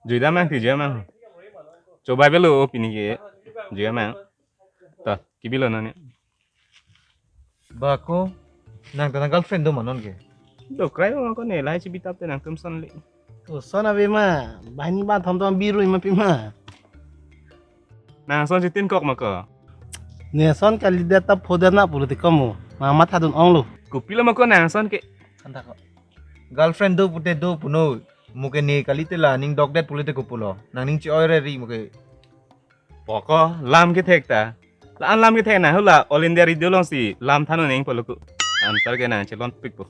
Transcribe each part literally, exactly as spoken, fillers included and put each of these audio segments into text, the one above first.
Juida mang ti juida mang. Chobai belo pini ke. Juida mang. Ta, kibilo nani. Ba ko, nang ta nang girlfriend do ma non ke? Do krai ma ko ne lahai chibitap te nangtum son le. To son ave ma, banghini banghthom atum birui ma pima. Nang son chitin kok ma ko. Ne son kalidet ta phodet na pulo te komo. Ma matha dun onglo. Kopilo ma ko nang son ke. Kanta ko. Girlfriend do pute do puno. Mo ke ne kalite la ning dokdet pulo te kopulo. Nang ning chi-oi re ri mo ke. Poko lam kethek ta. La-an lam kethek na hula All India Radio alongsi lam than un-e pulo ko. Antar ke nang chelon pikpo.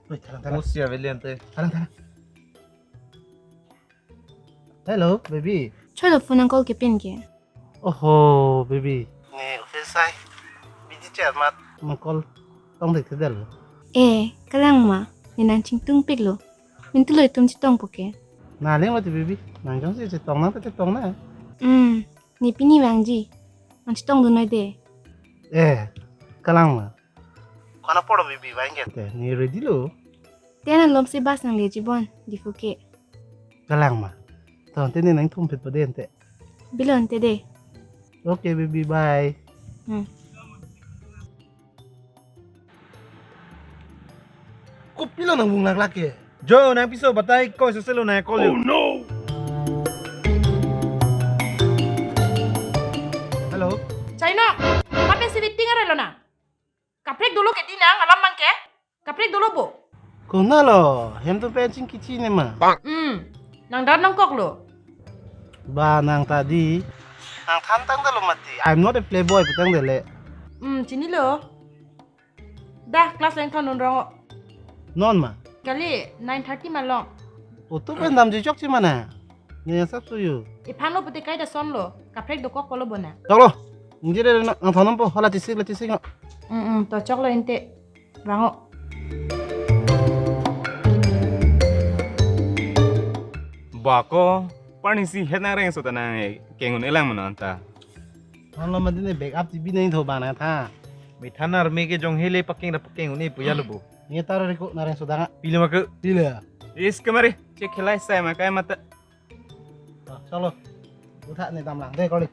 Wait, thalang, thalang. Musia velian te. Thalang, thalang. Hello, baby. Cholo phone nang call kepin ke. Oho, baby. Ne office ai. Busy chat mat. Ma call tong thekthedetlo. Eh, kalang ma. Ne nang chingtung piklo. Mintu lo itum chetongpo ke. Na leng lo ti baby. Nang jongsi chetong nang ta chetong na. Hmm, ne pini vangji. Nang chetong dun noi de. Eh, kalang ma. Ko-an apor baby vang ke? Te, ne ready lo. Te nang lomsi bus nang leji bon, Diphu ke. Kalang ma. To, te ne nang thum phit pa de ante. Bilo ante de. Okay, baby, bye. Hmm. Kopilo nang vung laklak ke? Jo, nang piso batai ko seselo nang call yo. Oh no! Hello? China, kape si waiting are lo na? Kaprek dolo ke di nang alam bang ke? Kaprek dolo bo? Konat lo, hem atum pen chingkichi ne ma. Hmm. Nang dar nangkoklo. Ba nang ta di. Nang than tangdetlo mati. I'm not a playboy putangdet le. Hmm, chinilo. Da, class lengthon un rong. Non ma? Kali, nine thirty ma long. Oto pen damji chokche ma na. Ne asap suyu. Iphan lo pute kai da son lo. Kaprek dokok kolo bona. Choklo. Injire na, nang thon po, hala chisik la chisik na. Mm, mm, to choklo ante. Vango. Ba ko, parni si het nang reng so ta nang, eh, kengun elang mana anta. Halo mati ne back up T V nang tho bana tha. Mithan arme ke jong hele paking da paking un-e puya lo bo. Nge taro riko nareng sodanga. Pile ma ke? Pile. Is kemari, cek helai sai ma kai mata. Ah, chalo. Utha ne damlang de koli.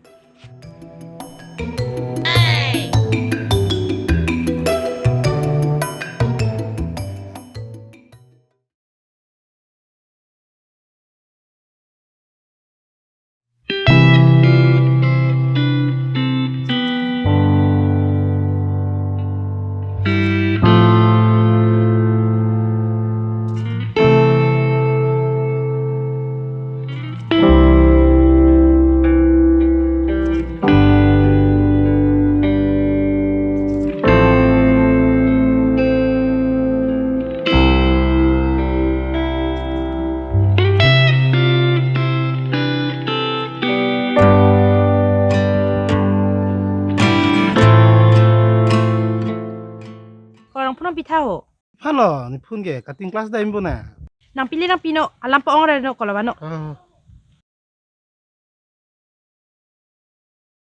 Korang phone pitha ho. Halo, ne phone ke cutting class da imbo na. Nang pili nang pino, alam pa-ong reno kolo bano. Ah.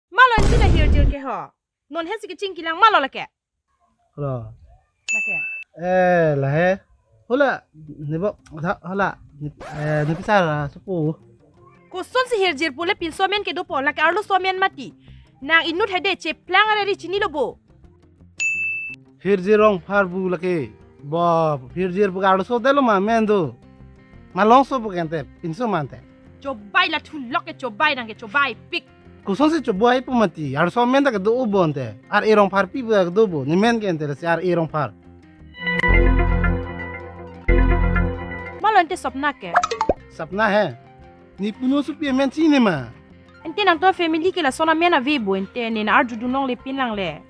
Malo ansi la hirjir ke ho. Non he si keching kilang malo lake. Halo. Lake. Eh, lahe. Hula, nebo, hula, eh, ne pisar, ah, supu. Koson si hirjir pule pinso amen kedopo, lake arloso amen mati. Nang inut hede cheplang are ri chinilo bo. Hirjir Rongphar pu lake. Ba, hirjir pu arloso detlo ma amen do. Malongso pu ke ante, pinso ma ante. Chobai la thulok ke chobai nang ke chobai pik. Koson si chobai pu mati, arloso amen ta kedo bo ante. Ar e Rongpharpi pu kedo bo, ne men ke ante si ar e Rongphar. Malo ante sapna ke. Sapna he. Ne puno supi amen chini ma. Ante nangtum family ke lason amen ave bo ante ne na arju dunong le pinlang le.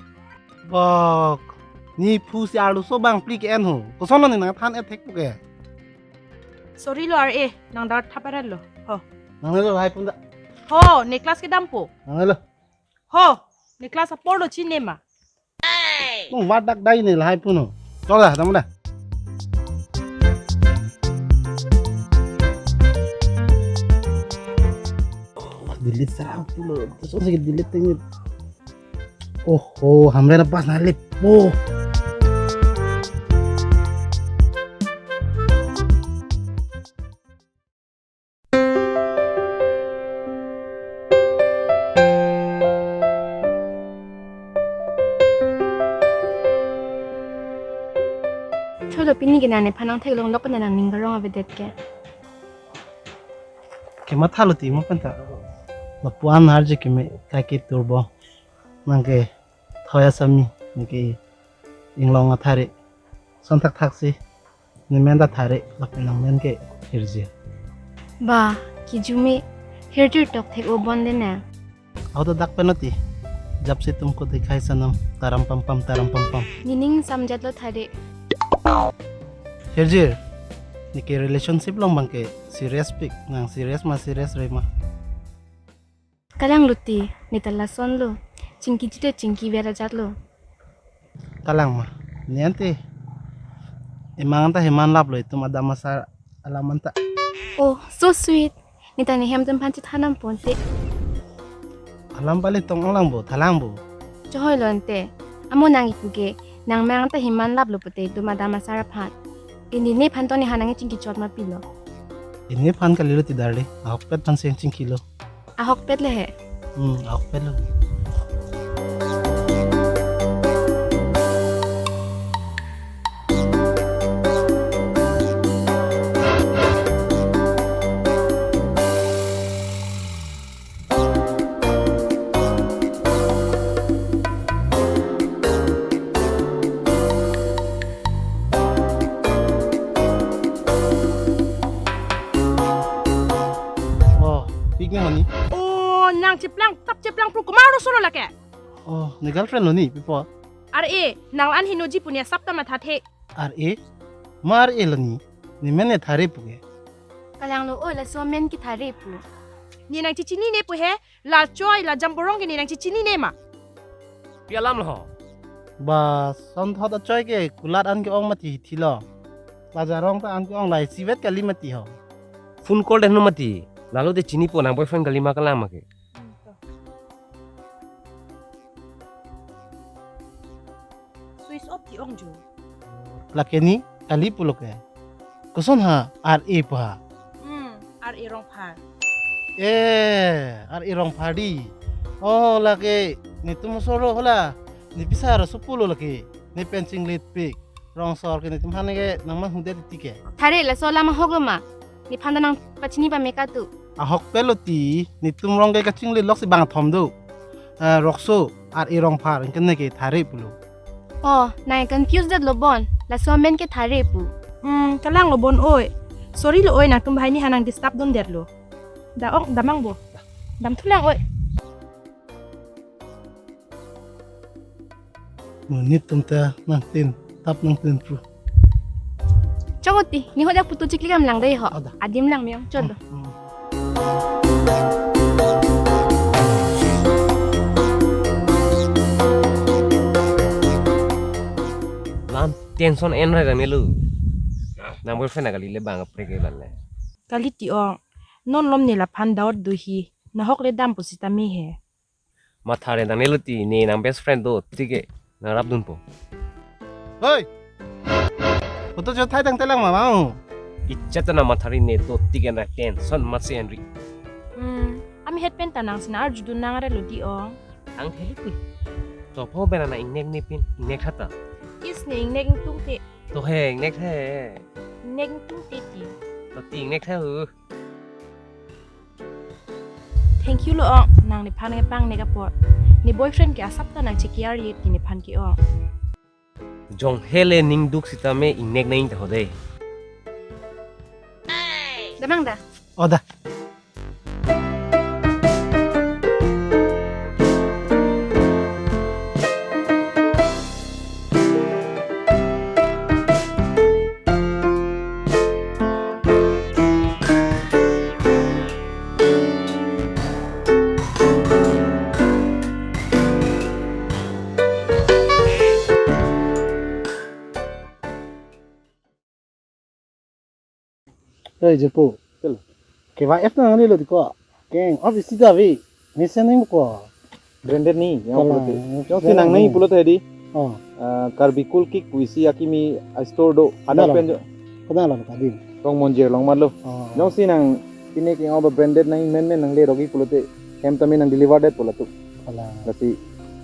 Bok. Ne phu si arloso bang pli ke en ho. Koson ne nang than ethek pu ke. Sorry lo are, nang dar thap arat lo. Ho. Nang lo hai pun da. Ho, ne class kedampo. Nang lo. Ho, ne class apor lo chini ma. Nung wadak dai ne lahai puno. Chok dah, tama dah. Delete sarang pulo. Terus orang sakit delete ini. Oh, oh, hamre na pas na lepo. Pini ke nang nephan nangtheklonglok pen nangning karong avedet ke. Kemathalo ti mo penta. Lapu-an arje keme kaike turbo. Nang ke thoya sami, nang ke inglong athare. Son thakthaksi. Ne men ta thare, lapen nang men ke Hirjir. Ba, kijumi, Hirjir tokthek-o bon de ne. Aho to dak pen oti. Jab se tumko dikhai sanam, taram pam pam, taram pam pam. Nening samjatlo thare. Hirjir, ne ke relationship along abang ke serious pik, nang serious ma serious re ma. Kalanglo ti, ne ta lasonlo. Chingki chite chingki ver ajatlo. Kalang ma, ne ante. Emang ta heman laplo itum adam asar alam anta. Oh, so sweet. Ne ta ne hem atum aphan chethan nam ponte. Alam pali tong-ong lang bo, thalang bo. Chohoilo ante. Amo nang ipu ke, nang mang ta heman laplo pute itum adam asar aphan. Pini nephan to ne hanang chingki chot ma pilo. Nephan kalilo ti darling, ahokpet aphan si chingkilo. Ahokpet le he. Hmm, ahokpet lo. Oh, pik ne honi? Oh, nang cheplang, tap cheplang pru kumaro solo lake. Oh, ne girlfriend lo ni, pipo? Are, nang la-an henoji pu ne asap ta mathathe. Are, ma are lo ni, ne men ne thare pu ke. Kalanglo oi, laso men ke thare pu. Ne nang chechinine pu he, la choi, la jamborong ke ne nang chechinine ma. Pi alam lo ho. Ba, son thot achoi ke kulat an ke-ong mati thilo. La jarong ta an ke-ong lai sivet kali mati ho. Phone call deno mati. Lalo de chinipo nang boyfriend kali ma kalang ma ke. Switch off ti ong jo. Lake ni kali pulo ke. Koson ha, R A pa. Hmm, R A Rongphar. Eh, R A Rongphar di. Oh, lake netum solo hola. Ne pisa ra supulo lake. Ne pen chinglit pik. Rong sor ke netum aphan ke nang man hudet ti ke. Thare laso alam ahok lo ma. Nephan ta nang pachini pame katu. Ahokpet lo ti, netum rong ke kachinglit lok si bang thom do. Eh, Rokso, R A Rongphar, anke ne ke thare pulo. Oh, nang confuse detlo bon. Laso men ke thare pu. Hmm, kalanglo bon oi. Sorry lo oi, nangtum banghini hanang disturb dundetlo. Da ong, damang bo. Damthulang oi. Monit atum ta nangtin, tap nangtin pru. Chong oti, ne ho dak putu chikli kam lang dei ho. Oh, da. Adim lang me-ong, chotlo. Hmm, hmm. La-an tension en rai dam melo. Nang boyfriend kali le bang kaprek ke ban le. Kali ti ong. Non lom ne laphan doubt do hi. Nahok le dam pusitame he. Matha re nang ne lo ti ne nang best friend do ti ke nang rap dunpo. Hoi! Photo jo thai tang telang ma mau. Ichat na matha ri ne to ti ke na tension mat si Henry. Hmm, ami het pen ta nang sina arju dun nang are lo di ong. Ang theli pi. To pho bena na ingnek ne pin ingnek thata. Is ne ingnek ingtung te. To he ingnek the. Ingnek ingtung te ti. To ti ingnek the hu. Thank you lo ong, nang nephan kepangnek apot. Ne boyfriend ke asap ta nang chekiar ye ti nephan ke ong. Jong hele ning duk sitame ingnek nang ta ho dei. Damang da. Oh da. Hei, Jepo. Tel. K Y F nang ni lo di ko. Keng, office sida vi. Mesen nang ko. Branded ni, yang Kalang, pulote. Yang branded si nang ni ni. Pulote di. Oh. Ah, Karbi Cool Kick puisi akimi a store do. Ada Kenal pen lo. Jo. Kenal lo tadi. Rong Monjir long mat lo. Oh. Jongsi nang pine ke yang branded nang men men nang le rogi pulote. Hem tame nang deliver det pulo tu. Kalang. Lasi.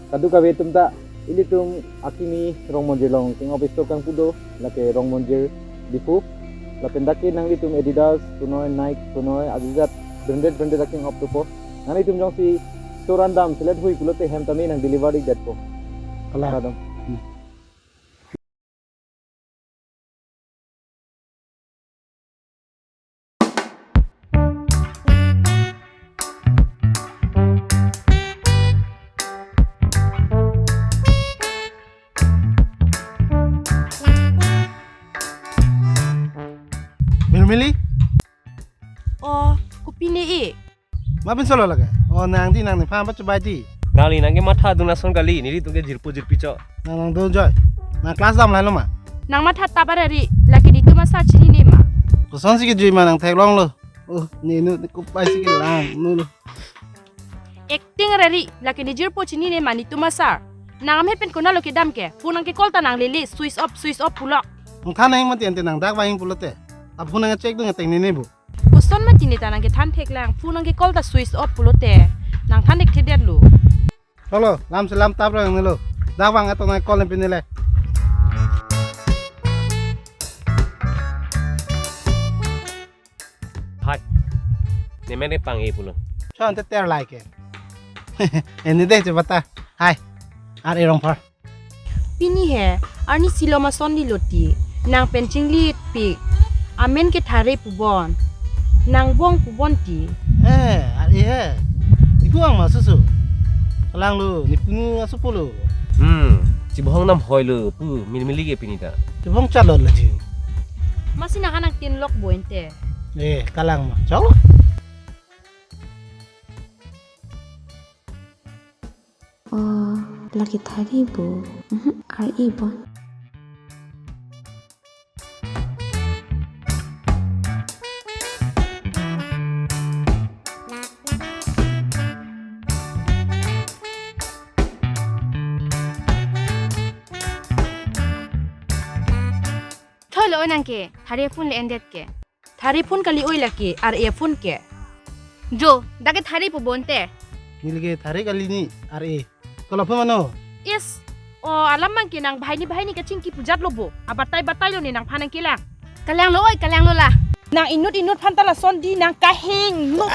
Kadokave atum ta Ilitum akimi Rongmonjir along king-op store kangpu do, lake Rongmonjir Diphu. Lapen dak ke nanglitum Adidas punoi, Nike punoi, ajijat branded branded aking-op dopo. Nanglitum jongsi store an dam selet hui pulote hem tame nang deliver-i detpo. Kalang. Kadam. Hmm. Milmili? O, kopine e? Ma pinsolo lake? O, nang di, nang nephan pachobai di. Kali, nang ke matha dun ason kali, nelitum ke jirpo jirpi chot. Nang nangdun joi. Nang class dam lahelo ma? Nang matha tap arari, lake netum asar chinine ma? Kosonsi kejui ma nang theklonglo. O, ne nu, ne kopai si kelang, nu lo. Acting arari, lake ne jirpo chinine ma netum asar. Nang amet pen konatlo kedam ke, phone nang ke-call ta nang lele, switch off, switch off pulo. Nang than nang mati ante nang dak vang pulote. Ap phone nang check dun ateng nene bu. Koson mati ne ta nang kethan theklang, phone nang ke-call ta switch off pulote. Nang than thekthedetlo. Lo lo, lam si lam tap rang ne lo. Dak vang ato nang call pine le. Hai. Ne mene pang e pulo. Chon te ter like. Eni de chebata. Hai. Ar e Rongphar. Pini he, arni silom ason di lo ti, nang pen chinglipik, amen ke Thare pubon, nang bong pubon ti. Eh, ar e he, ibu ang ma susu. Kalang lo, ne punu asu pulo. Hmm, si bohong nam hoi lo, pu, Milmili ke pini ta. Si bohong chalot lo ji. Masi nang anang tin lok bo ente. Eh, kalang ma, chok. O, lake Thare bo. Mhm, ar e bo. Thoi lo nang ke, Thare phone le-endet ke. Thare phone kali oi lake, ar e phone ke. Jo, dak ke Thare pubon te. Neli ke Thare kali ni, ar e. Kolo phone mano? Is, o alam mang ke nang banghini banghini kachingki pujat lo bo. Abatai batai lo ne nangphan nang kelang. Kalang lo oi, kalang lo la. Nang inut inut phan ta lason di nang kahingno.